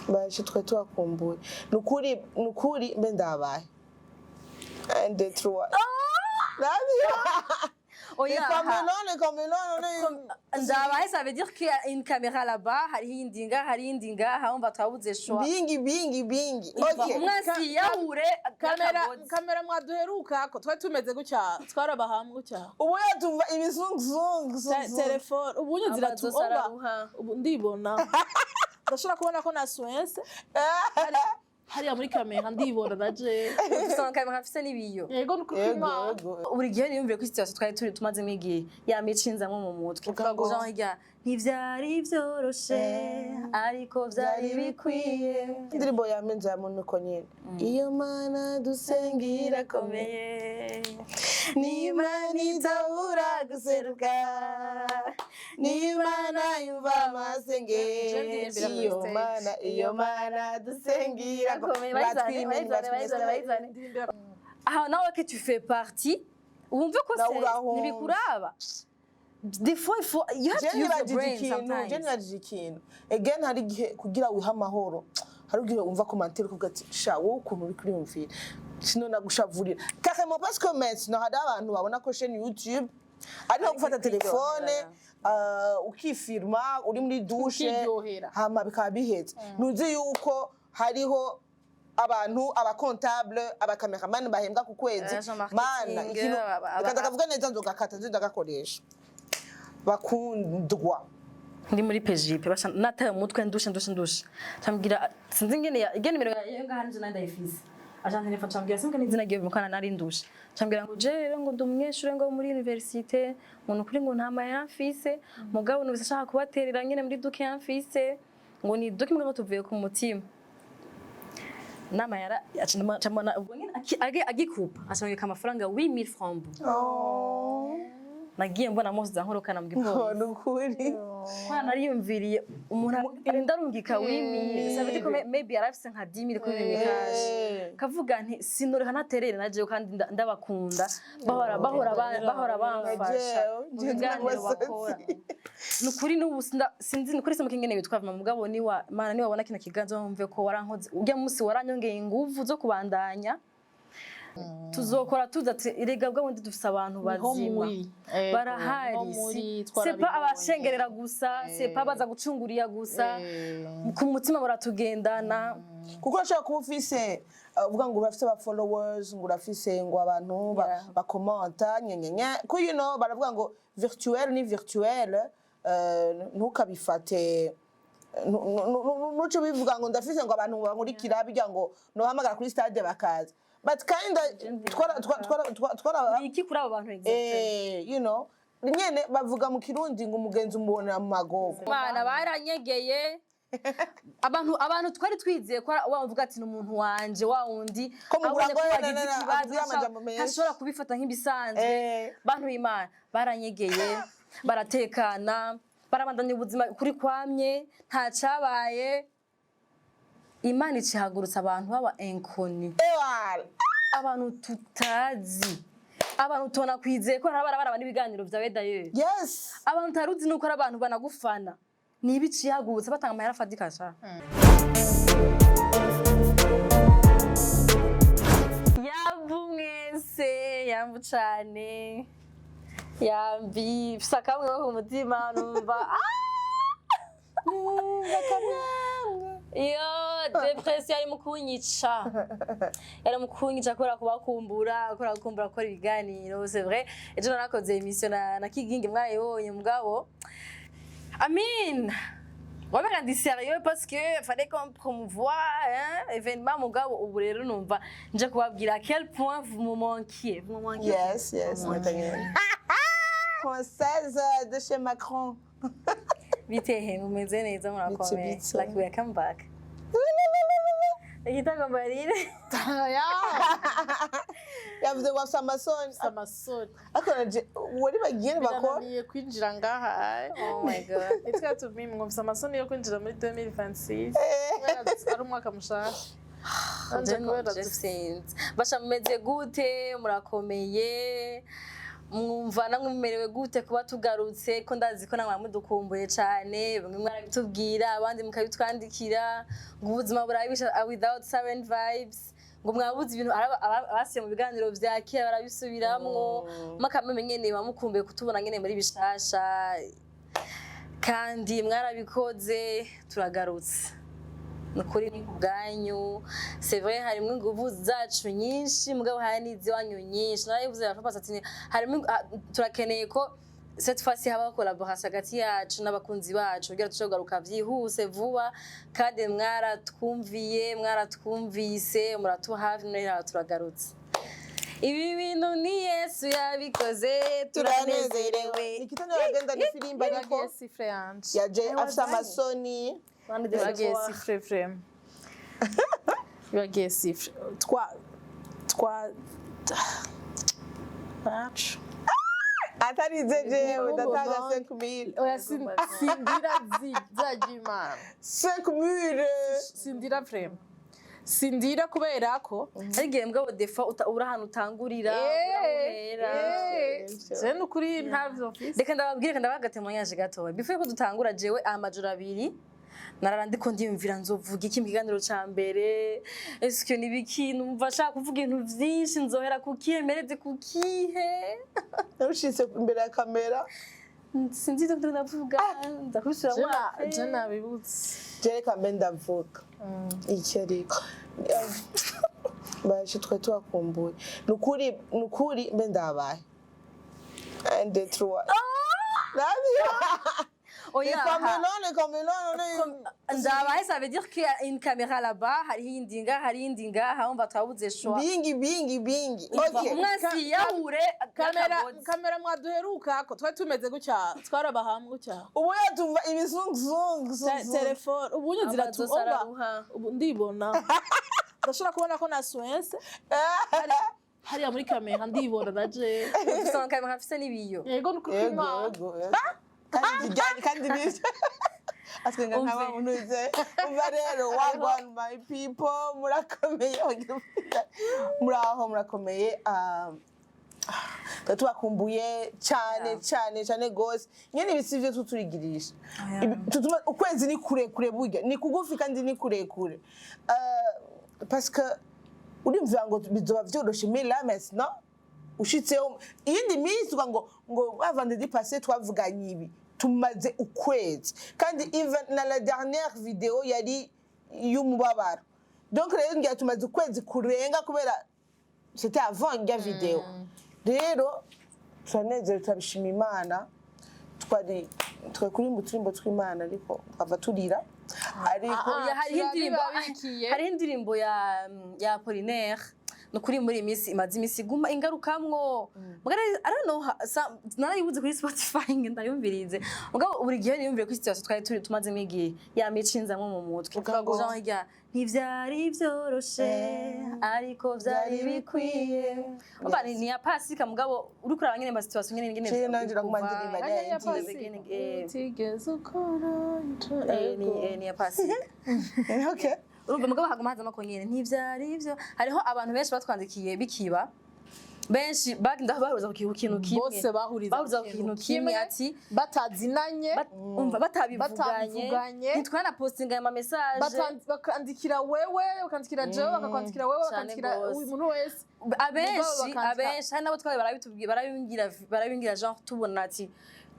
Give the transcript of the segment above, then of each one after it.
Baje, twari tubakumbuye, nukuri nukuri. Mbe ndabaye, un, deux, trois. Oya. Les caméras, les caméras, les Ndabaye, ça veut dire qu'il y a une caméra là-bas, hariho iyindi ngaha, hariho iyindi ngaha, wumva twabuze choix. Bingi bingi bingi. Okay. Umwasi yahure. Kamera n'akagozi. Kamera mwaduheruka ko twari tumeze gutya, twaraba hamwe gutya. Ubu yatumva ibizunguzungu. Telefone ubu nye Amazosi ziratuomba. araruha. Ubu ndibona, ndashobora kubona ko naswense hariya muri kamera, ndibona na je. Dufise amakamera afise n'ibiyo. Yego, ni Yego. kw'Imana. Yego. Buri gihe niyumviye ko situation twari turi tumazemo igihe yamicinzamwo mu mutwe. Ukago. Genre irya ntivyari vyoroshe, ariko vyari bikwiye. Indirimbo yamenjamo nuko nyene iyo Mana dusenga irakomeye, ni Imana idahura guseruka, ni Imana yumva amasengesho, iyo Mana, iyo Mana dusenga irakomeye. Irakomeye. Bayizane, bayizane, bayizane, bayizane. Aha nawe que tu fais partie, wumve ko Nawe urahomba. Ntibikuraba. Des fois il faut, you have to use your Je brain nibajije ikintu, je sometimes. nibajije ikintu again. Hari igihe kugira wihe amahoro, hari igihe wumva commentaire ukavuga ati: "Sha, wowe ukuntu uri kuriyumvira, sino nagushavurira carrément", parce que maintenant hari abantu babona ko chaîne YouTube ari nko gufata telefone, ukifirma uri muri douche, Ukiryohera. hama bikaba biheze. Ntuzi yuko hariho abantu, aba comptable, aba cameraman bahembwa ku kwezi. Agent marketing, Mana ikintu reka ndakavuga neza, nzogakata nzo ndagakoresha, bakundwa. Ndi muri PJP basha, nataye umutwe, ndushe, ndushe, ndushe, cambwira sinzi ingene ingene nimero yo ngaha nje nandi ndayifise, aja telefone, cambwira sinzi n'izina ryiwe mukana, nari ndushe, cambwira ngo je rero ngo ndi umunyeshure ngo muri université, ngo nukuri ngo nta mahera mfise, mugabo numvise ashaka kubaterera nyene muri duke mfise, ngo ni duke mugabo tuvuye ku mutima n'amahera. Acambona ubwo nyene agikupa, acambwira amafaranga 8000 francs. Nagiye mbona mose nkorokana mu gipolisi. Ni ukuri. Kwa nariyumviriye umuntu arinda arungika 8000, ça veut dire ko maybe yarafise nka 10 000 kuri Lumicash. Kavuga nti sinoreka ntaterere na jewe, kandi ndabakunda, bahora bamfasha mu Jewe, biganiro bakora. Ni ukuri n'ubu sinzi, ni ukuri simuka ingene witwa mama, mugabo niwa Mana niwabona kino kiganza wumve ko warankoze urya munsi, waranyongeye inguvu zo kubandanya. Tuzokora tuza ati erega bwa bundi dufise abantu Niho bazima muri. Ego, barahari. niho muri, C'est pas twarabibonye. abashengerera gusa, c'est pas baza gucungurira gusa, ku mutima baratugendana. Kuko urashobora kuba ufise, uvuga ngo urafise aba followers, ngo urafise ngo abantu bakomanta nyenyenye ko, you know, baravuga ngo virtuel ni virtuel, ntukabifate, nuce bivuga ngo ndafise ngo abantu bankurikira bijya ngo nohamagara kuri stade bakaza, but kinda twara Ni iki kuri abo bantu exactement? You know, nyene bavuga mu Kirundi ngo umugenzi umubonera mu magogo. Mana, baranyegeye abantu twari twizeye ko wavuga ati ni umuntu wanje wa wundi Ko mugura abonye ko ngo wagize na, na, ikibazo akubwira amajambo menshi. ntashobora kubifata nk'ibisanzwe. Bantu b'Imana, baranyegeye, baratekana, barabandanya ubuzima kuri kwamye, nta cabaye. Imana icihagurutsa abantu baba inconnus, Ewala. abantu tutazi, abantu tubona kwizeye ko hari baraba n'ibiganiro vyawe d'ailleurs, abantu utaruzi nuko ari abantu banagufana, niba icihagurutse batanga amahera afatika sha. Yambu mwese, yambu cane, yambi mfise akamwe ko ku mutima numva iyo dépression yari mu kunyica, yari mu kunyica kubera kubakumbura, kubera gukumbura gukora ibiganiro. C'est vrai, ejo narakoze émission na Kigingi, mwayibonye, mugabo I mean, wamenga ndi sérieux parce que fallait qu'on promouvoie, hein, événement. Mugabo ubu rero numva nje kubabwira à quel point vous me manquiez, vous me manquiez. Yes, Nathalie. Française de chez Macron. Bitehe, mumeze neza, murakomeye? Bite, bite. Like we are come back. Igitagombarire. Yavuze ngo afise amasoni. Amasoni. Ariko naje wari bagiye bakora. Birananiye kwinjira ngaha. Oh my God. Nitwa tumimi ngo mfise amasoni yo kwinjira muri 2026 kubera ari umwaka mushasha. Nanje kubera Je sinzi basha, mumeze gute? Murakomeye? Mwumva namwe mumerewe gute kuba tugarutse? Ko ndazi ko namwe mudukumbuye cane, bamwe mwarabitubwira, abandi mukabitwandikira ngo ubuzima burabisha without Siren Vibes, ngo mwabuze ibintu abasiye mu biganiro vya kera barabisubiramwo. Makameme nyene bamukumbuye kutubona nyene muri bishasha, kandi mwarabikoze, turagarutse. Nukuri ni kubwanyu. C'est vrai, harimwo inguvu zacu nyinshi, mugabo hari n'iziwanyu nyinshi. Narabivuze bafapasa ati harimo turakeneye ko cette fois-ci habaho collaboration hagati yacu n'abakunzi bacu kugira dushobore kugaruka vyihuse vuba, kandi mwaratwumviye, mwaratwumvise, muratuba hafi. None turagarutse. Ibi bintu ni Yesu yabikoze, turanezerewe. Nikita agenda n'ifirimba ariko Bagiye siffler yanje. Yaje afise amasoni. Bagiye siffler, vraiment bagiye siffler. Twa bacu. Atarize jewe ndatanga Ni 5000. Oya, sindira zajya Imana. 5000. Sindira, vraiment sindira, kubera ko Hari igihe mugabo des fois ubura ahantu utangurira, ubura aho uhera. Je nukuri ntavyo mfise. Reka ndababwire, reka ndabaha agatémoignage gatoya before yuko dutangura. Jewe amajoro 2 narara ndiko ndiyumvira: nzovuga iki mu kiganiro ca mbere? Eske ni biki? Numva nshaka kuvuga ibintu vyinshi, nzohera kukihe, mereze kukihe? Narushitse imbere ya kamera. Sinzi ivyo ndiko ndavuga, ndakubisubiramwo après. Je nabibutse. Je reka mbe ndavuga iki, ariko baje twari tubakumbuye, nukuri nukuri. Mbe ndabaye un, deux, trois. Oya. Ni comme none. Ndabaye, ça veut dire qu'il y a une caméra là-bas, hariho iyindi ngaha, hariho iyindi ngaha, wumva twabuze choix. Bingi bingi bingi, okay. Umwasi yahure. Kamera, kamera mwaduheruka ko twari tumeze gutya, twaraba hamwe gutya. Ubu yatumva ibizunguzungu. Telefone ubu ziratumva. Ubu ndibona, ndashobora kubona ko naswense hariya muri kamera, ndibona na je. Dufite kamera mfise n'ibiyo. Yego, nukuri Yego. kw'Imana. Yego yego. Kandi bijyanye, kandi nibyo atwenga Umve. nk'aba muntu uze. Umva rero, wagwan my people, murakomeye, muraho, murakomeye. Tuba tubakumbuye cyane cyane cyane gose nyene. Ibi sivyo tuturigirisha. Ukwezi ni kurekure, burya ni kugufi kandi ni kurekure. Parce que urimvira ngo bizoba vyoroshe, mais là maintenant ushitseho iyindi minsi uvuga ngo vendredi passé twavuganye ibi, tumaze ukwezi, kandi even na la dernière vidéo yari y'umubabaro. Donc rero ngira tumaze ukwezi kurenga, kubera c'était avant njya vidéo. Rero turanezerewe, turabishima Imana. Twari kuririmba uturimbo tw'Imana, ariko twava turira, ariko Oya, hariho indirimbo Turabibabikiye. Hariho indirimbo ya Apollinaire, ni ukuri muri iyi minsi imaze iminsi iguma ingarukamwo. Mugabo I don't know, narayibuze kuri Spotify ngo ndayumvirize, mugabo buri gihe niyumvire kuri situation twari turi tumazemo igihe, yamicinzamwo mu mutwe. Ukavuga Genre irya ntivyari vyoroshe ariko vyari bikwiye. Umva, ni iya Pasika, mugabo uriko uraba nyene ama situation nyene nyene. Jewe nanje ndaguma kuva- ndirimba. Aya ya Ndirimba. Pasika. Eh. Utigeze ukora Ni iya Pasika. Okay. Urumva, mugabo haguma hazamo ko nyene ntivyari ivyo. Hariho abantu benshi batwandikiye bikiba, benshi bagenda bahuriza ku kintu kimwe. Bose bahuriza Bahuriza ku kintu kimwe ati batazinanye. Umva, batabivuganye. Batabivuganye. Ntitwanapostinga aya ma message. Bakandikira wewe, bakandikira jewe, bakakwandikira wewe, Cane bakandikira gose. uyu muntu wese. Abenshi Mugabo bakandika- abenshi hari nabo twabaye barabitubwira, barabibwira genre tubona ati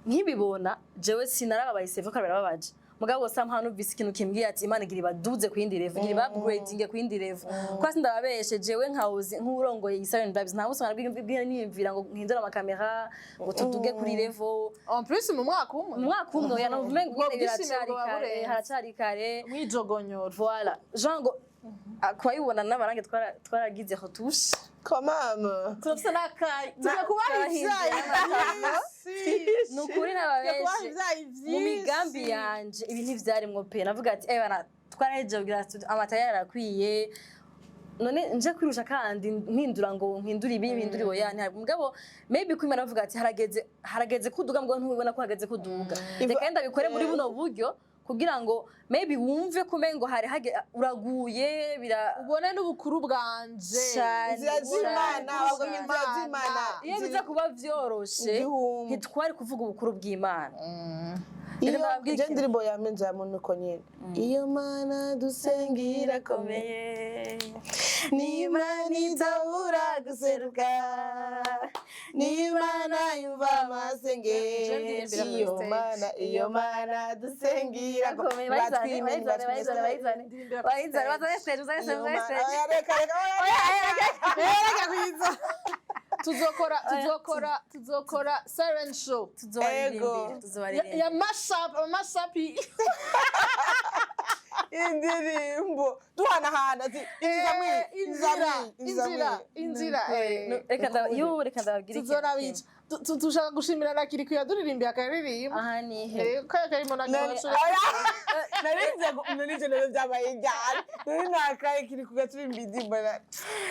nkibibona jewe sinarababaye, c'est vrai ko birababaje, mugabo somehow numvise ikintu kimbwiye ati Imana igira ibaduze ku yindi level, igira iba-upgrading ku yindi level. Kwa sindababeshe, jewe nkawuzi nk'urongoye iyi Siren Vibes, nta munsi nabwira niyumvira ngo mpindure amakamera ngo tuduge kuri level. En plus mu mwaka umwe. Mu mwaka umwe, oya, numva umengo Ubwo nyene bwishime biracari bwoba kare. burenze. Haracari kare. Mwijogonyora. Voilà, genre ngo kubayibona n'abarange twaragize retouche. Quand même. Turafise n'akayi, tugiye kubaha Twarahinduye ivyayi amatama. vyinshi. Ni ukuri Tugiye kubaha n'ababenshi ivyayi vyinshi. Mu migambi yanje ibi ntivyarimwo pe. Navuga ati eh bana, twarahejeje kugira studio, amatara yarakwiye, none nje kwirusha kandi mpindura ngo mpindure ibi, mpindure oya ntabwo. Mugabo maybe kwimana bavuga ati harageze, harageze kuduga, mugabo ntubibona ko hageze kuduga. Reka ndabikore muri buno buryo. kugira ngo maybe wumve ko umengo hari hage uraguye bira Ubone n'ubukuru bwanje. Cane. Inzira z'Imana, Ubone bavuga ngo inzira z'Imana. Iyo biza kuba vyoroshe, Igihumbi. ntitwari kuvuga ubukuru bw'Imana. Iyo Reka ndababwire je ikintu. ndirimbo ya nzamo nuko nyene, iyo Mana dusenga irakomeye, ni Imana idahura guseruka, ni Imana yumva amasengesho, iyo Mana, iyo Mana dusenga Irakomeye. irakomeye. Bayizane, bayizane, bayizane, bayizane, bayizane, bazane stage, bazane stage, bazane stage. Oya, reka, reka, oya, reka, reka kwiza. Tuzokora siren show. Tuzobaririmbira. Ego. Tuzobaririmbira. Ya mashup, mashup. Indirimbo duhanahana ati inziza mwi Inzira, inzira, inzira, eh. Yo, reka ndababwire ikintu. Tuzorabica. Tushaka gushimira na Kiriku yaduririmbiye akaririmba. Aha ni he? Kaya karimo na Narinze nari nabyo byabaye ryari, nari nakaye kiri kugaturirimba indirimbo na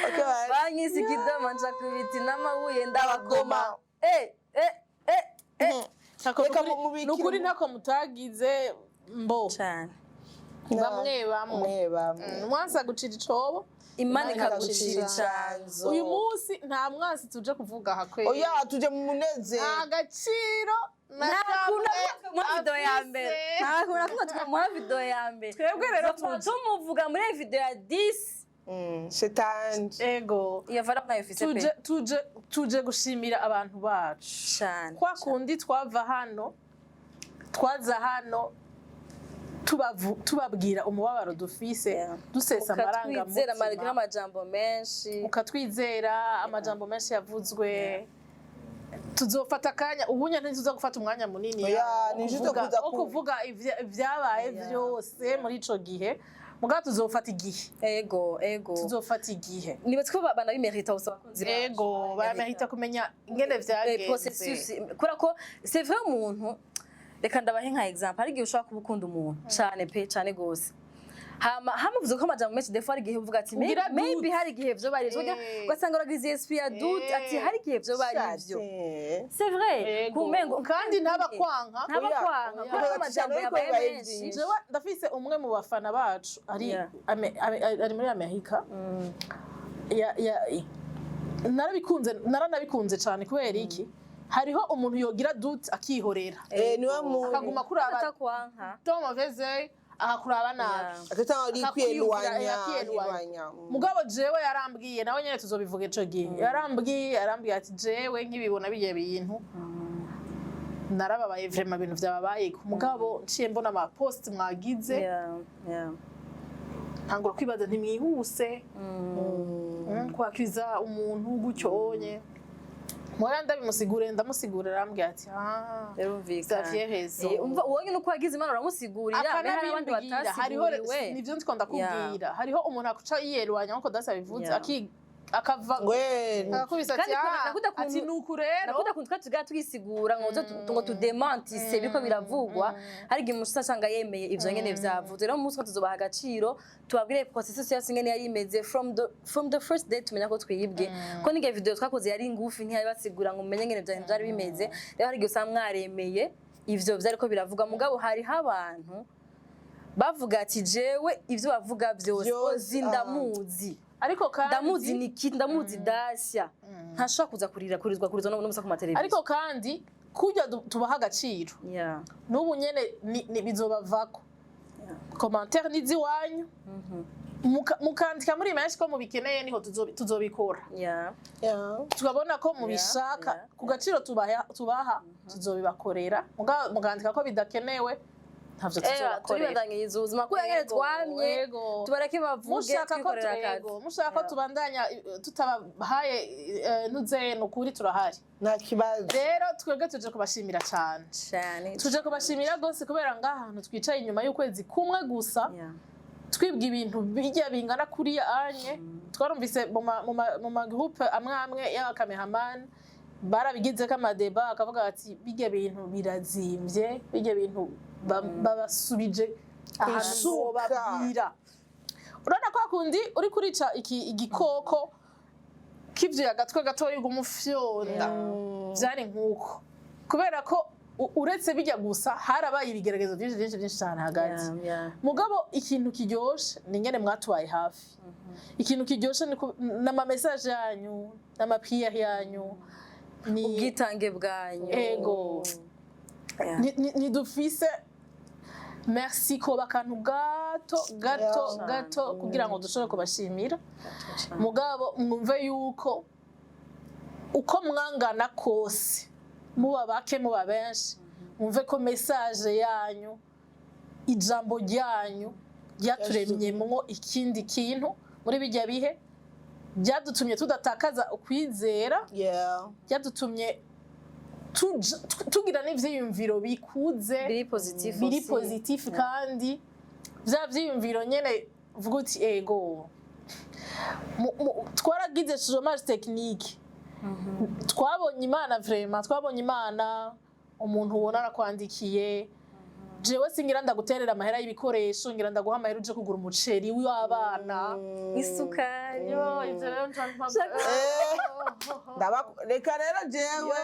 okay, bye. Banyise ikidoma, nca ku biti n'amabuye ndabakoma. Eh eh eh eh. Reka mubikire. Nukuri ntako mutagize mbo. Cyane. Bamwe bamwe. Bamwe bamwe. Umwansi agucira icobo, Imana Imana ikagucira ikagucira. icanzo. Uyu munsi nta mwansi tuje kuvuga aha kweri. Oya, tuje mu munezero. Nta gaciro na Nta kuntu kamwe muha video ya afise. mbere, nta kuntu nakumwe twamuha video ya mbere. Twebwe rero Tuzopfa tuje. tumuvuga muri video ya 10. Shetani. Ego. Iyo valeur ntayo ifise pe. Tuje gushimira abantu bacu. Cane. Kwa kundi twava hano, twaza hano tubabwira umubabaro dufise, dusesa Ukatwizera malgré amarangamutima, amajambo menshi. Ukatwizera amajambo menshi yavuzwe. Tuzofata akanya ubunya, ntituza gufata umwanya munini Oya, wo ni juste kuvuga- kuza wo kuvuga ivyabaye vyose muri ico gihe, mugabo tuzofata igihe. Ego. Tuzofata igihe. Nibatse ko banabimerita gusa abakunzi bacu. Ego, baramerita kumenya ingene vyagenze. Processus, kubera ko c'est vrai, umuntu, reka ndabahe nka exemple, hari igihe ushobora kuba ukunda umuntu cane pe, cane gose, hama hamuvuze ko amajambo menshi, des fois hari igihe uvuga ati maybe, Ugira maybe doute. hari igihe vyo bari ivyo, ugasanga uragize esprit ya doute, ati hari igihe vyo bari ivyo. C'est vrai. Ego. Kumengo Kandi ntabakwanka. Ntabakwanka, Oya. kubera ko amajambo Oya. yabaye Oya. menshi. Jewe ndafise umwe mu bafana bacu ari ari muri Amerika. Narabikunze, naranabikunze cyane. Kubera iki? Hariho umuntu yogira doute akihorera, Eh, niwe muntu akaguma kuraba Atakwanka. ton mauvais œil, akakuraba nabi. Akatanga ari kwiyelwanya. Akiyelwanya. Mugabo jewe yarambwiye, nawe nyene tuzobivuga ico gihe, yarambwiye ati jewe nkibibona bigiye bintu narababaye vraiment, ibintu vyababaye. Mugabo nciye mbona ama post mwagize, ntangura kwibaza ntimwihuse kwakwiza umuntu gutyo onye. Mpora ndabimusigure, ndamusigurira, arambwira ati ah, Birumvikana. Xavier raison. Eh, umva uwo nyine uko wagize Imana uramusigurira, mbere hari abandi Akanabibwira hariho batasiguriwe. nivyo ndiko ndakubwira, hariho umuntu akuca yiyerwanya nkuko dasi abivuze, akava Ngwe akakubisa ati Kandi ah, nakunda ukuntu- ati nuku rero. Nakunda ukuntu twari tugara twisigura ngo ngo tudemantise biriko biravugwa. Hari igihe umuntu usanga yemeye ivyo nyene vyavuzwe. Rero umunsi umwe tuzobaha agaciro, tubabwire processus yose ingene yari imeze from the first day tumenya ko twibwe, ko n'igihe video twakoze yari ngufi, ntiyari basigura ngo mumenye ingene vyari vyari bimeze. Rero hari igihe usanga mwaremeye ivyo vyariko biravugwa, mugabo hariho abantu bavuga ati jewe ivyo bavuga vyose Vyose, ozi ndamuzi. Ariko kandi Ndamuzi Niki, ndamuzi Dacia, ntashobora kuza kurira kurizwa kurizwa n'umusa ku mateleviziyo. Ariko kandi kurya tubaha agaciro, n'ubu nyene bizobavako commentaire n'iziwanyu. Mukandika muri menshi ko mubikeneye, niho tuzobikora. Tukabona ko mubishaka, ku gaciro tubaha tuzobibakorera. Mukandika ko bidakenewe, ntavyo tuzobakorera. Turibandanyiriza ubuzima kubera nyene twamye. Tubareke bavuge, Mushaka ko twikorera akazi. Yego, mushaka ko tubandanya tutabahaye nuze, nukuri turahari. Nta kibazo. Rero twebwe tuje kubashimira cyane. Cyane. Tuje kubashimira rwose, kubera ngaha hantu twicaye inyuma y'ukwezi kumwe gusa twibwa ibintu bijya bingana kuriya anye. Twarumvise mu ma groupe amwe amwe y'abakameramani barabigizeko amadeba, akavuga bati bijya bintu birazimvye, bijya bintu babasubije ahantu. Kwisuka. Babwira, urabona kwa kundi uri kurica iki igikoko kivyo agatwe gatoya uguma ufyonda, vyari nkuko, kubera ko Uretse bijya gusa, harabaye ibigeragezo byinshi byinshi byinshi cyane hagati. Mugabo ikintu kiryoshe ni ingene mwatubaye hafi. Ikintu kiryoshe ni n'ama message yanyu, n'ama prière yanyu, ni Ubwitange bwanyu. Ego. Ntidufise merci koba akantu gato gato gato kugira ngo dushobore kubashimira. Mugabo mwumve yuko uko mwangana kose, muba bake, muba benshi, mwumve ko message yanyu, ijambo ryanyu ryaturemyemwo ikindi kintu muri bijya bihe, byadutumye tudatakaza ukwizera, byadutumye tugira n'ivyiyumviro bikuze, biri positif biri aussi. Positif. Kandi vya vyiyumviro nyene vuga uti ego, twaragize chômage technique, twabonye Imana, vraiment twabonye Imana. Umuntu ubona arakwandikiye: "Jewe singira ndaguterera amahera y'ibikoresho, ngira ndaguha amahera uje kugura umuceri w'abana." Isukari. Yo, ivyo rero Reka rero jewe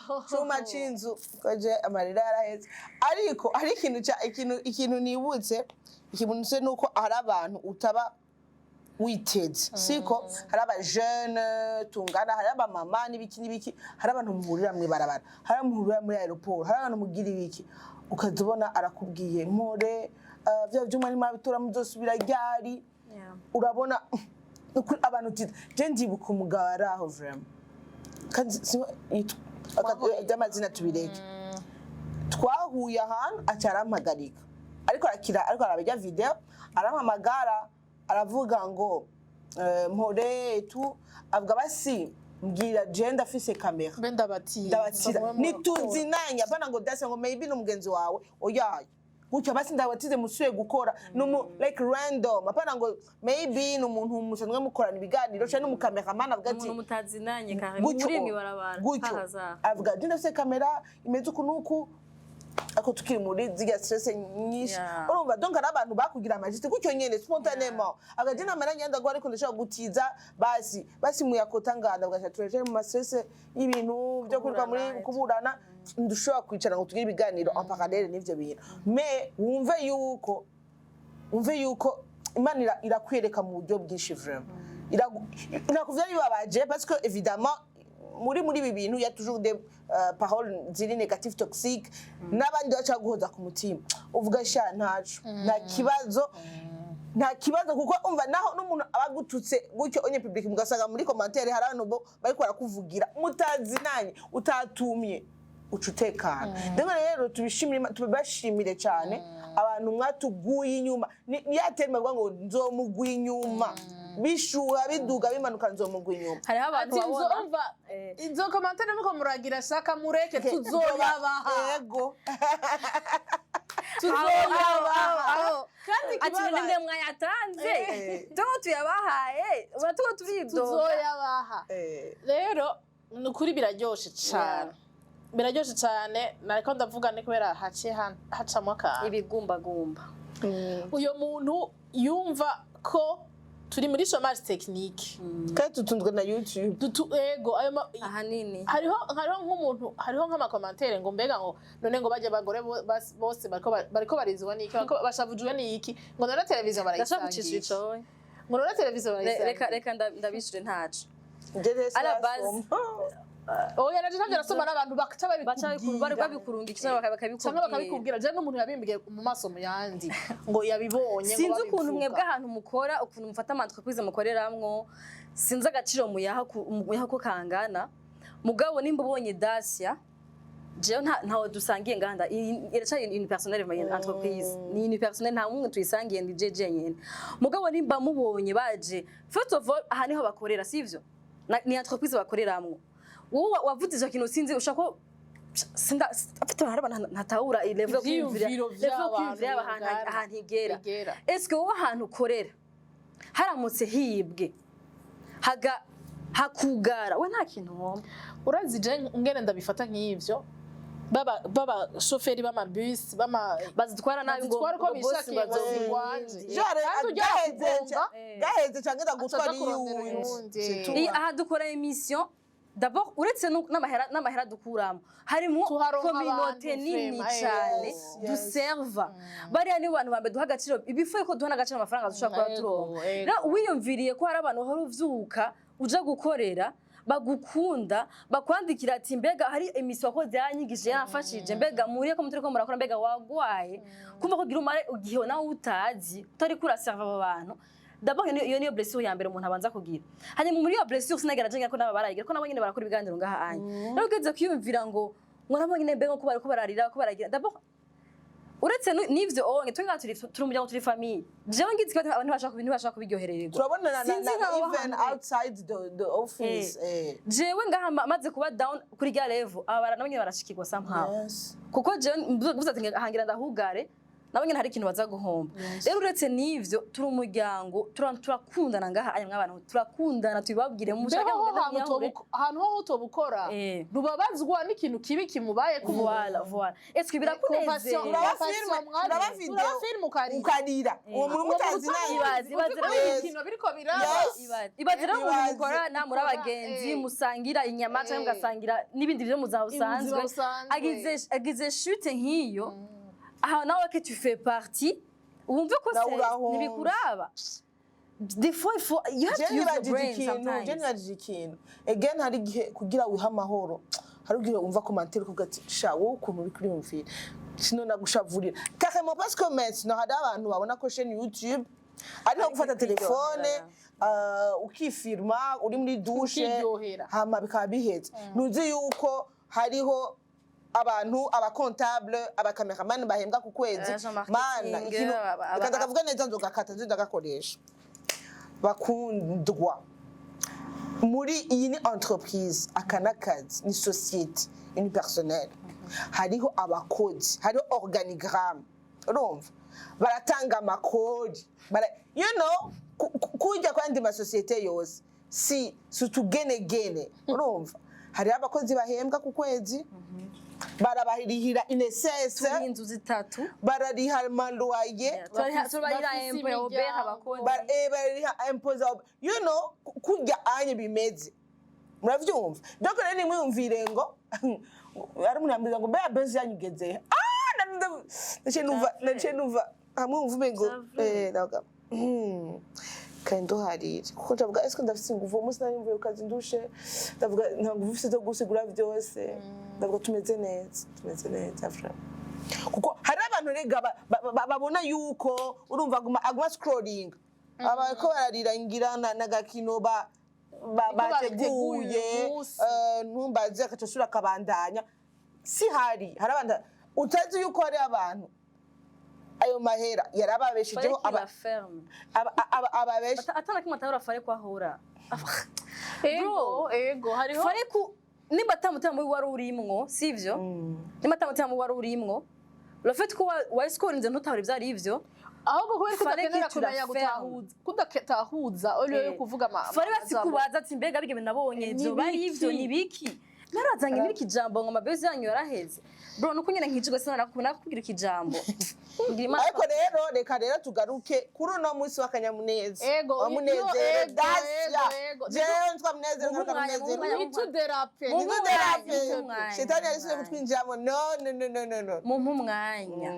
Yo. cuma c'inzu koje amarira yaraheze, ariko hari ikintu ikintu nibutse, ikintu nse nuko hari abantu utaba witeze, siko hari aba jeune tungana, hari abamama n'ibiki n'ibiki, hari abantu muhurira mw'ibarabara, hari abantu muhurira muri aéroport, hari abantu mugira ibiki, ukaza ubona arakubwiye: "Mpore, vya vyuma ntimwabitora, muzosubira ryari?" Urabona nukuri abantu uti je ndibuka umugabo ari aho, vraiment, kandi by'amazina tubireke. Twahuye ahantu, aca arampagarika, ariko arakira, ariko araba ijya video, arampamagara, aravuga ngo "Mpore" tu avuga: "Basi mbwira, je ndafise kamera." Mbe ndabatira. Ndabatira, ntituzinanye, apana ngo dase ngo maybe ni umugenzi wawe, oyaye gutyo, basi ndabatize musuye gukora numu like random, apana ngo maybe ni umuntu musanzwe mukorana ibiganiro cyangwa n'umukameramani, avuga ati Umuntu mutazinanye kare gutyo muri mwibarabara gutyo par hasard. Avuga ati: "Ndafise kamera imeze uku n'uku," ariko tukiri muri zirya stress nyinshi. Urumva, donc hari abantu bakugira ama gestes gutyo nyene spontanément, akaje namara ngenda ngo ariko ndashaka gutiza, basi basi muyakota nganda, ugasha turaje mu ma stress y'ibintu byo kwirirwa muri Kuburana. Kuburana, ndushobora kwicara ngo tugire ibiganiro en parallèle n'ivyo bintu, mais wumve yuko Imana irakwereka mu buryo bwinshi, vraiment. Ntabwo vyari bibabaje, parce que évidemment muri ibi bintu y a toujours des paroles ziri négatives, toxiques, n'abandi baca guhoza ku mutima, uvuga: "Sha, ntaco, nta kibazo, nta kibazo," kuko umva naho n'umuntu aba agututse gutyo onye public, mugasanga muri commentaire hari abantu bo bariko barakuvugira mutazinanye, utatumye, uca utekana. Rero tubibashimire cyane abantu mwatuguye inyuma. Ni ya terme bavuga ngo nzomugwa inyuma, bishuha, biduga, bimanuka, nzomugwa inyuma. Hariho abantu Ati babona nzumva izo commentaire muko muragira, shaka mureke, tuzoyabaha. Ego. Tuzoyabaha. Kandi Ati ikibabaje- nimwe mwayatanze, tuko tuyabahaye, uba tuko turidoga. Tuzoyabaha. Rero ni ukuri biraryoshe cyane, biraryoshe cyane. Nariko ndavuga ni kubera haciye hacamwo akantu. Ibigumbagumba. Uyo muntu yumva ko turi muri chômage technique, Kandi tutunzwe na YouTube. Ego, ayo Ahanini. Hariho nk'umuntu, hariho nk'ama commentaires ngo mbega ngo none ngo bajya abagore bose bariko barizwa n'iki, bashavujwe n'iki, ngo none televiziyo Ndashaka gucisha barayisangiye, ico. ngo none televiziyo barayisangiye. Reka ndabishure ntaco. Njye À la base. Oya, naje ntabyo nasoma, n'abantu baca Baca babikubwira. Babikurunga cyangwa bakabikubwira. Cyangwa bakabikubwira. Je n'umuntu yabimbwiye mu maso mu yandi ngo yabibonye ngo Sinzi ukuntu babivuga. mwebwe ahantu mukora, ukuntu mufata ama entreprise mukoreramwo, sinzi agaciro muyaha ko kangana. Mugabo nimba ubonye Dacia, jewe ntawe dusangiye nganda, iracari unipersonnel, entreprise ni unipersonnel, nta mumwe tuyisangiye, ndi jeje nyene. Mugabo nimba mubonye baje, first of all, aha niho bakorera, sivyo? Ni entreprise bakoreramwo. Wowe wavuze ico kintu, sinzi ushaka ko sinda afite, hari abantu ntatahura level yo kwiyumvira, Ivyiyumviro level yo vy'abantu kwiyumvira yaba ahantu bingana. Ahantu igera. Igera. Eske wowe ahantu ukorera haramutse hibwe haga hakugara, we nta kintu womba? Urazi je ngene ndabifata nk'ivyo, baba shoferi b'amabisi bama Bazitwara nabi ngo bazitwara uko ngo boss bishakiye, ngo zigwanje. Jare Kandi ujya gaheze kugonga, gaheze canke ndagutwara acaja kurondera iyundi. uyundi. C'est tout. Iyi aha dukora émission. D'abord, uretse n'amahera dukuramo, harimo Tuharonka communauté abantu, nini vraiment, cyane yes. duserva. Bariya ni bantu bambere duha agaciro, ibifuye ko duha n'agaciro amafaranga dushobora kuba turonka. Rero wiyumviriye ko hari abantu uhora uvyuka uja gukorera, bagukunda, bakwandikira ati: "Mbega hari émission wakoze yanyigishije, yamfashije, mbega muriye ko muturiko murakora, mbega wagwaye?" Kumva ko ugira umare igihe nawe utazi utari kuraserva abo bantu. D'abord, iyo niyo blessure ya mbere umuntu abanza kugira. Hanyuma muri iyo blessure, sinagera jenga ko nabo barayigira, ko nabo nyene barakora ibiganiro ngaha anya. Rero ugeze kwiyumvira ngo nabo nyene, mbega ko bariko bararira, ko baragira. D'abord, uretse n'ivyo onge, twe ngaha turi umuryango, turi famille. Jewe ngize ikibazo, abantu ntibashaka kubiryohererwa. Turabona na, Sinzi na, nk'abo even hantu. outside the office. Jewe ngaha maze kuba down kuri rya level, aba nabo nyene barashikirwa somehow, kuko jewe mvuze ati hangira ndahugare, nabo nyene hari ikintu baza guhomba. Rero uretse n'ivyo, turi umuryango, turakundana ngaha aya mw'abantu, turakundana, tubibabwire mushake Mbeho mugende ahantu mwiyahure. Ahantu ho utobukora, ntubabazwa n'ikintu kibi kimubaye ku Voilà, voilà, est-ce que birakunezera? Uraba filime, uraba video, Uraba filime ukarira. Ukarira uwo muntu mutazi nawe. Ibaze rero. Ibintu biriko biraba. Ibaze rero umuntu Ibaze. mukorana muri abagenzi, musangira inyama cyangwa mugasangira n'ibindi byo mu buzima busanzwe, busanzwe. Agize chute nk'iyo, aha nawe que tu fais partie, wumve ko Nawe urahomba. ntibikuraba. Des fois il faut, you have to use your brain Je sometimes. nibajije ikintu again, hari igihe kugira wihe amahoro, hari igihe wumva commentaire ukavuga ati: "Sha, wowe ukuntu uri kuriyumvira, sino nagushavurira carrément." Parce que maintenant hari abantu babona ko chaîne YouTube ari nko gufata telefone, ukifirma uri muri douche, Ukiryohera. hama bikaba biheze. Ntuzi yuko hariho abantu, aba comptable, aba cameraman bahembwa ku kwezi. Agent marketing, Mana, ikintu reka ndakavuga neza, nzogakata nzo ndagakoresha. Bakundwa, muri iyi ni entreprise, aka n'akazi, ni société unipersonnelle, hariho abakozi, hariho organigramme, urumva baratanga amakori, kujya kwandi masosiyete yose, si utugenegene. Urumva hariho abakozi bahembwa ku kwezi, barabarihira INSS, Turi inzu zitatu. Barariha ama loyer, Turarihira Bafise impôt ya OBR, imiryango. abakozi. Barariha impôt za kurya anye bimeze, muravyumva. Donc rero nimwiyumvire ngo ari umuntu yambwira ngo: "Mbega bezi yanyu igeze he?" Ah, naciye numva hamwe wumva umengo ndavuga, kandi nduharire, kuko ndavuga: "Ese ndafise inguvu?" Uwo munsi nari mvuye ku kazi ndushe, ndavuga: "Nta nguvu mfise zo gusigura vyose." Ndavuga: "Tumeze neza, tumeze neza vraiment." Kuko hari abantu rega babona yuko, urumva, aguma scrolling, abariko bararira ngira na gakino Niko babiteguye bateguye. Uyu munsi. Ntumbaze, agaca asubira akabandanya. Si hari abantu utazi yuko hari abantu ayo mahera yarababeshejeho. Fallait qu'il la ferme. Ababeshi Atana kimwe atahora, fallait ko ahora. Ego, hariho. Fallait ko nimba ata mutima mubi wari urimwo, sivyo? Nimba ata mutima mubi wari urimwo, le fait ko wayisikorinze ntutahora ivyo ari ivyo. Ahubwo kubera ko Fallait udakenera que tu la kumenya fermes. gutahuza, kudatahuza au yo kuvuga ama Fallait amajambo. basikubaza ati: "Mbega bige nabonye Ni ivyo bari biki? ivyo ni biki?" Narazanye muri kijambo ngo amabezi yanyu yaraheze, bro. Nuko nyene nkijwe sinara nakubwira ikijambo. Ngira Imana. Ariko rero reka rero tugaruke kuri uno munsi w'akanyamuneza, Ego, wa Munezero ego, Dacia. ego, ego. Jewe ntwa Munezero, Muhe nkaruka umwanya, Munezero. muhe umwanya. Ntituderape. Muhe Ntituderape. umwanya, muhe umwanya. Shetani yarisubiye kutwinjiramo. No, no, no, no, no, no. Mumpe umwanya.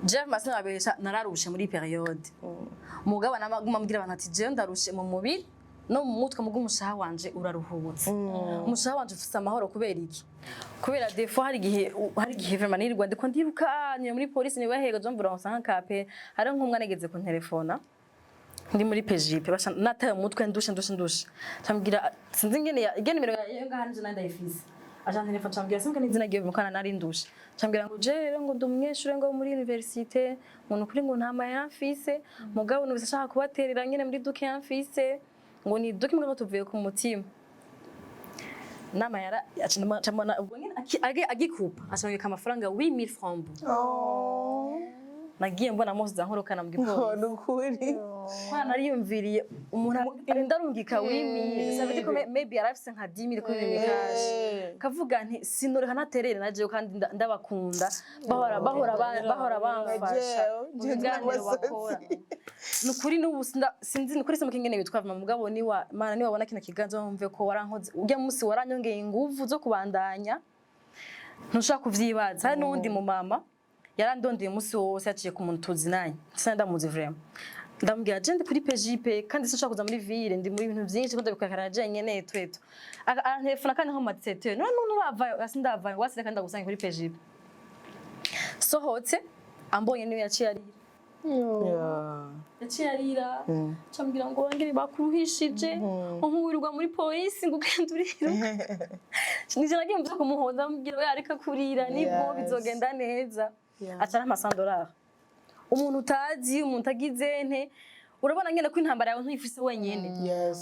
Jeff Masina abesha, nararushe muri période. Mugabo namaguma mbwira abantu ati: "Jewe ndarushe mu mubiri no mu mutwe, mugo umushaha wanje uraruhutse, umushaha wanje ufise amahoro." Kubera iki? Kubera des fois hari igihe vraiment nirirwa ndiko ndiruka niyo muri polisi niwe hego jo mvura usanga kape. Hari nk'umwana ageze ku telefona ndi muri PJP, basha nataye umutwe, ndushe, ndushe, ndushe, cambwira sinzi ingene ingene nimero yo ngaha nje nandi ndayifise, aja telefone, cambwira sinzi n'izina ryiwe mukana, nari ndushe, cambwira ngo: "Je rero ngo ndi umunyeshure ngo muri université, ngo nukuri ngo nta mahera mfise, mugabo numvise ashaka kubaterera nyene muri duke mfise, ngo ni duke mugabo tuvuye ku mutima n'amahera." Acambona ubwo nyene agikupa, acambwira amafaranga 8000 francs. Oh. Nagiye mbona amosozi ankorokana mu gipolisi. Ni ukuri. Kwa nariyumviriye umuntu arinda arungika 8000, ça veut dire ko maybe yarafise nka 10 000 kuri Lumicash. Kavuga nti sinoreka ntaterere na jewe, kandi ndabakunda, bahora bamfasha mu biganiro bakora. Ni ukuri n'ubu sinzi, ni ukuri simuka ingene bitwa mugabo niwa Mana niwabona kino kiganza wumve ko warankoze urya munsi, waranyongeye inguvu zo kubandanya, ntushaka kuvyibaza. Hari n'uwundi mu mama yarandondeye umunsi wose, yaciye ku muntu tuzinanye, sindamuzi vraiment. Ndamubwira je ndi kuri PJP kandi sinshaka kuza muri ville, ndi muri bintu byinshi ko ndabikora je nyene tweto. Arantelefona kandi nko mu 17, none none uravayo? Asi ndavayo wasi, kandi ndagusange kuri PJP. Sohotse ambonye niwe yaciye arira. Yaciye arira, cambwira ngo wangere bakuruhishije, ngo nkuwirirwa muri polisi, ngo ugenda uriruka. Nije nagiye mvuze kumuhoza, mubwira we areka kurira, nibwo bizogenda neza. Aca arampa 100 dollars. Umuntu utazi, umuntu utagize nte, urabona ngene ko intambara yawe ntuyifise wenyene.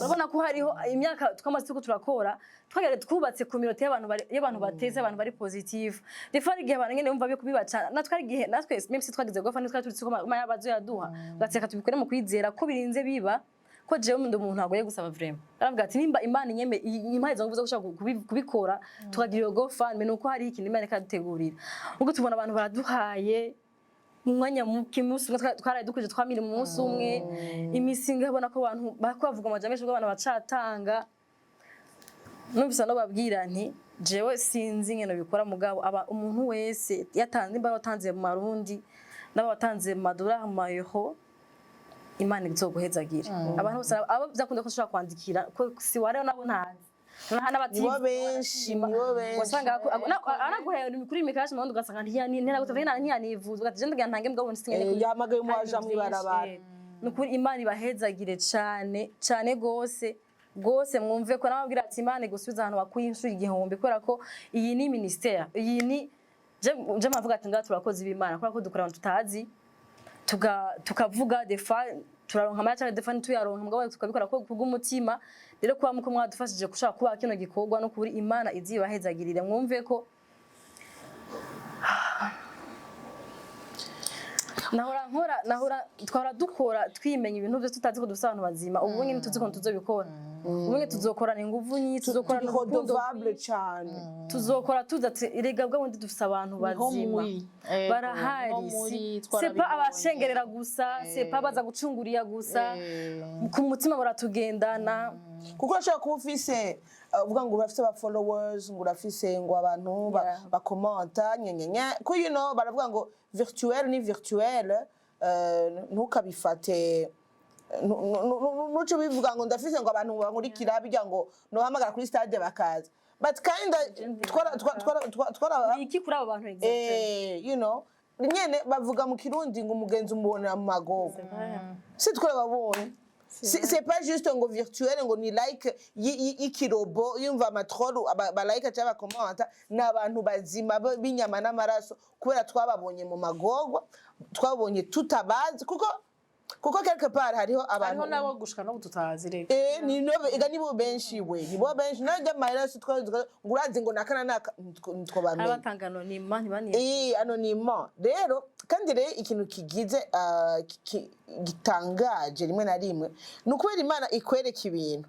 Urabona ko hariho imyaka twamaze turiko turakora, twagera twubatse communauté y'abantu bateze, abantu bari positive. Des fois hari igihe abantu nyene bumva kubibaca. Natwe hari igihe natwe même si twagize GoFundMe, twari tuzi ko yabazo yaduha, ugateka tubikore mu kwizera ko birinze biba, ko jewe ndi umuntu agoye gusaba vraiment. Aravuga ati nimba Imana inyeme impaye izo nguvu zo gushaka kubikora, tukagira iyo GoFundMe, nuko hari ikintu Imana ikadutegurira. Ubwo tubona abantu baraduhaye mu mwanya muke, umunsi umwe twaraye dukwije 3000 mu munsi umwe. Imisi ngabona ko abantu bariko bavuga amajambo menshi, abantu bacatanga. Numvise no babwira nti jewe sinzi ingene bikora, mugabo aba umuntu wese yatanze, nimba watanze mu marundi n'aba watanze mu madolari, mu mayero, Imana izoguhezagira. Abantu bose abo byakunda ko nshobora kwandikira ko si wariho nabo ntazi. Nibo benshi, nibo benshi. Wasanga anaguhaye kuri Lumicash, mu ugasanga ntiyanivuza, ugati je ndagira ntange mugabo nsinge. Yahamagaye umuwaja mw'ibarabara. Ni ukuri Imana ibahezagire cane cane gose gose. Mwumve ko nababwira ati Imana igusubiza ahantu wakuye inshuro 1000, kubera ko iyi ni ministère, iyi ni je mpavuga ati ngaha turakoze b'Imana, kubera ko dukora abantu tutazi, tukavuga des fois turaronka amaya cyangwa des fois ntituyaronka, mugabo tukabikora ko kubw'umutima. Rero kuba muko mwadufashije gushaka kuba kino gikorwa, no kuri Imana izibahezagirire. Mwumve ko nahora nkora, nahora twahora dukora twimenya ibintu byose, tutazi ko dufite abantu bazima. Ubu nyine tuzi ko tuzobikora, ubu nyine tuzokorana inguvu nyinshi, tuzokorana Turi urukundo, redevable cane. Tuzokora tuza ati erega bwa bundi dufise abantu Niho bazima muri. Ego, barahari. niho muri, C'est pas twarabibonye. abashengerera gusa, c'est pas baza gucungurira gusa, ku mutima baratugendana. Kuko urashobora kuba ufise uvuga ngo urafise aba followers, ngo urafise ngo abantu bakomanta nyenyenye ko baravuga ngo virtuel ni virtuel, ntukabifate nuce bivuga ngo ndafise ngo abantu bankurikira bijya ngo nohamagara kuri stade bakaza, but kinda twara Ni iki kuri abo bantu exactly? Nyene bavuga mu Kirundi ngo umugenzi umubonera mu magogo. Si twarababonye. C'est pas juste ngo virtuel, ngo ni like y'ikirobo yumva amatrolu balayika cyangwa bakomanta. Ni abantu bazima b'inyama n'amaraso, kubera twababonye mu magorwa, twabonye tutabazi, kuko quelque part hariho abantu Hariho nabo gushika n'ubu tutazi reka. Ni no ega nibo benshi, we nibo benshi najya amahera si twa ngo urazi ngo naka na naka ntitwabamenye. Abatanga anonyme ntibaniye. Anonyme rero. Kandi rero ikintu kigize gitangaje rimwe na rimwe ni ukubera Imana ikwereka ibintu,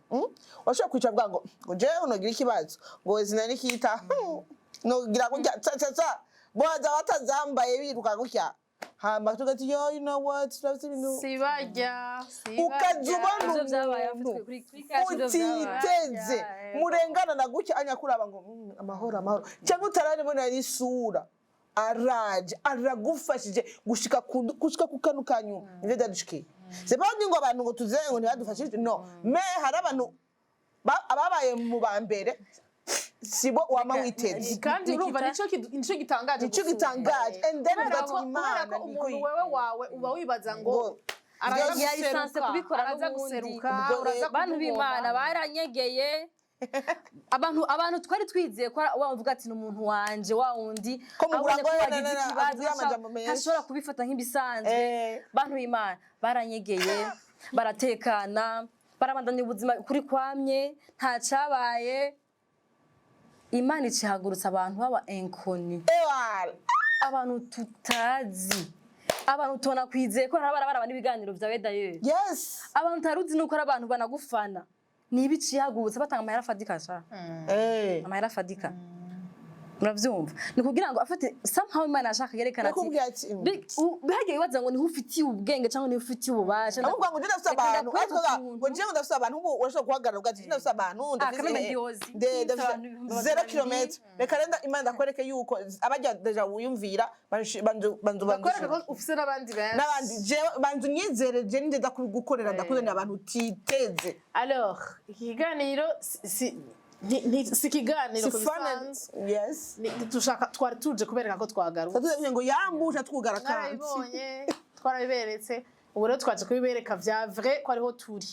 Washobora kwicara uvuga ngo jewe unogira ikibazo ngo zina nikita nogira gutya tsa tsa tsa, boza batazambaye biruka gutya, hama tugati yo, you know what, turafite ibintu. Sibajya. Ukaza ubona Ivyo vyabaye umuntu kuri cash, ivyo vyabaye. utiteze Yego. murengana na gutya anyakuraba ngo amahoro amahoro, cyangwa utararibona n'isura, araje aragufashije gushika ku kanu ka nyuma. Nivyo byadushikiye. C'est pas ngo abantu ngo tuze ngo ntibadufashije, no, mais hari abantu ababaye mu ba mbere sibo wama witeze. Kandi urumva Nikita. nico gitangaje Nico gusumba. gitangaje. And then Kubera ugati kubera ko Imana niko umuntu wewe wawe uba wibaza ngo Ngo araza Yari guseruka, sanse kubikora araza n'ubundi. guseruka, Ubwo uraza Bantu kumubona. b'Imana baranyegeye, abantu twari twizeye ko wavuga ati ni umuntu wanje wa wundi Ko mugura abonye ngo ko na- wagize na- na- ikibazo avuye amajambo menshi. ntashobora kubifata nk'ibisanzwe. Bantu b'Imana baranyegeye, baratekana, barabandanya ubuzima kuri kwamye, nta cabaye. Imana icihagurutsa abantu baba inconnus, Ewala. abantu tutazi. Abantu tubona kwizeye ko hari abaraba n'ibiganiro vyawe d'ailleurs. Abantu utaruzi nuko ari abantu banagufana, niba icihagurutse batanga amahera afadika sha. Amahera afadika, muravyumva, ni kugira ngo afate somehow Imana yashaka yerekana ati Nakubwiye ati Hagiye wibaza ngo niho ufitiye ubwenge cyangwa niho ufitiye ububasha. Ahubwo ngo ndafise Reka abantu ndakwereka ariko ukuntu. Ngo jewe ndafise abantu, ubu urashobora guhagarara ugati ndafise abantu, ndafise Kameme ndiyozi. Ndafise ndafise abantu 200,000. 0 kilomètre. Reka renda Imana ndakwereke yuko abajya déjà wiyumvira banzu banzu banzu Bakwereka ko ufise n'abandi benshi. N'abandi jewe banzu nyizere, je nje ndakugukorera, ndakuzanira abantu utiteze. Alors, iki kiganiro si ikiganiro Si ku fun bisanzwe. Dushaka twari tuje kubereka ko twagarutse. Tatuze ngo yambusha twugara kandi. Mwarabibonye, twarabiberetse, ubu rero twaje kubibereka vya vrai ko ariho turi.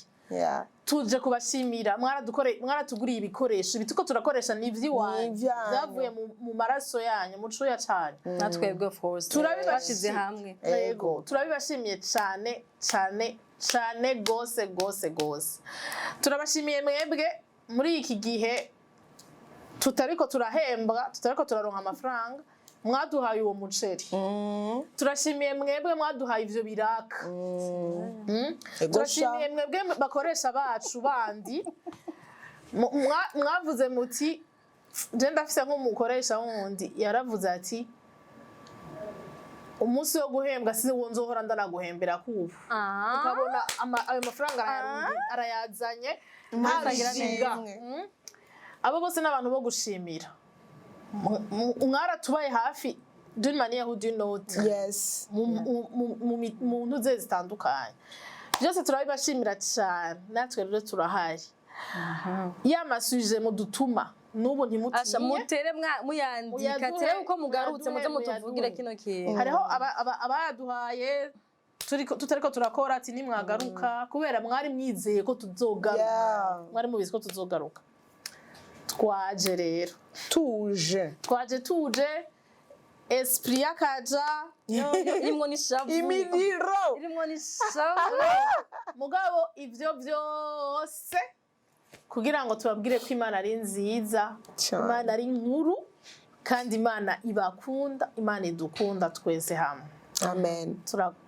Tuje kubashimira, mwaratuguriye ibikoresho, ibi tuko turakoresha ni ivy'iwanyu. Ni ivyanyu. Vyavuye mu maraso yanyu, mu cuya canyu. Natwebwe of course twashize hamwe. Yego, turabibashimiye cane cane cane gose gose gose. Turabashimiye mwebwe muri iki gihe tutariko turahembwa, tutariko turaronka amafaranga, mwaduhaye uwo muceri. Turashimiye mwebwe mwaduhaye ivyo biraka. Ego. Turashimiye mwebwe bakoresha bacu bandi. Mwavuze muti je ndafise nk'umukoresha wundi yaravuze ati umunsi wo guhembwa si wo nzohora ndanaguhembera kubu, ukabona ayo mafaranga arayazanye Ntagira ntajiga. n'imwe. Abo bose ni abantu bo gushimira. Mwaratubaye hafi d'une manière ou d'une autre mu ntuze zitandukanye byose. Turabibashimira cyane. Natwe rero turahari, ya ma sujets mudutuma n'ubu Asha ntimutinye. Mutere muyandika. Muyaduhe, Tere uko mugarutse muze muyaduhe, mutuvugire muyaduhe. kino kintu. Hariho abayaduhaye tutariko turakora, ati nimwagaruka, kubera mwari mwizeye ko tuzogaruka. Mwari mubizi ko tuzogaruka. Twaje rero. Tuje. Twaje tuje esprit y'akaja. Irimwo n'ishavu. Imiriro. Irimwo n'ishavu. Mugabo ivyo vyose kugira ngo tubabwire ko Imana ari nziza. Cane. Imana ari nkuru kandi Imana ibakunda, Imana idukunda twese hamwe. Amen.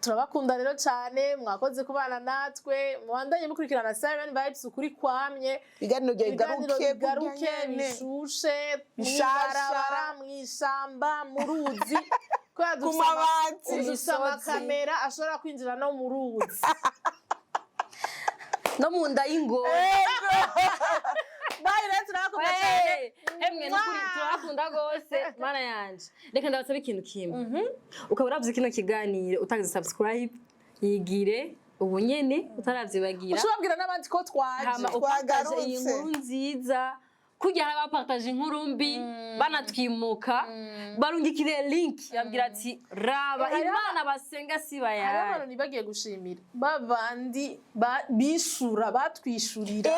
Turabakunda rero cyane. Mwakoze kubana natwe, mubandanye mukurikirana Siren Vibes ukuri kwamye. Ibiganiro byawe Ibiganiro bigaruke. Bigaruke. Kurya nyene. Bishushe. Bishasha. Mw'ibarabara, mw'ishamba, mu ruzi, kubera Ku dufise mabati. dufise Imisozi. amakamera ashobora kwinjira no mu ruzi. No mu nda y'ingona. Bye rero, turabakunda cyane. Hemwe nukuri turabakunda gose. Mana yanje, reka ndabasaba ikintu kimwe: ukaba uravye kino kiganiro utagize subscribe, yigire ubu nyene utaravyibagira. Ushobora n'abandi ko twaje. Hama upartage iyi Twagarutse. nkuru nziza, kurya hari abapartage inkuru mbi banatwimuka, barungikire link yabwira ati raba. Imana basenga si Hariho bayari. abantu ntibagiye gushimira, babandi bishura, batwishurira.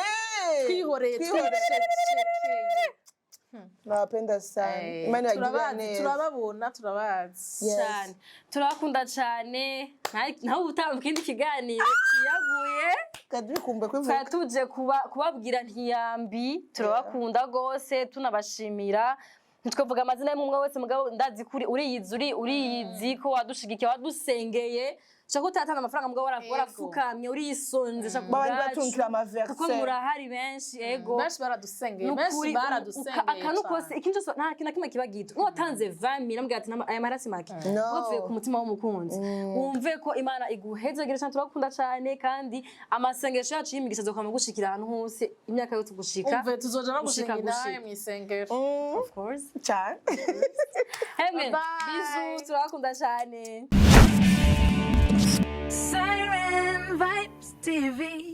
Twihoreye. Twihoreye. Twicecekeye. Nawapenda sana. Imana ibagirire Turabazi. neza. Turababona, turabazi. Yes. Cyane, turabakunda cyane. Nawe ubutaha mu kindi kiganiro kiyaguye. Kadukumbe kwivuga. Twari tuje kubabwira ntiyambi, turabakunda rwose, tunabashimira. Ntitwavuga amazina y'umwe wese, mugabo ndazi kuri uriyizi, uriyizi ko wadushigikiye, wadusengeye, shaka utatanga amafaranga mugabo warafukamye urisonze shaka Babandi ubwacu. batungikira ama verse. Kuko murahari benshi, ego. Benshi baradusengeye, benshi Nukuri, baradusengeye akantu kose cane. ikintu cyose, nta kintu na kimwe kiba gito. N'uwatanze 20,000 namubwira ati aya marasi make No. wavuye ku mutima w'umukunzi, wumve ko Imana iguhezagire cyane. Turagukunda cyane, kandi amasengesho yacu y'imigisha azokwama gushikira ahantu hose imyaka yose gushika Umve, tuzoja no gushika gushinga intahe gushika. mw'isengero. Of course. Cyane. Hemwe. Bye. Bisous, turabakunda cyane. Siren Vibes TV.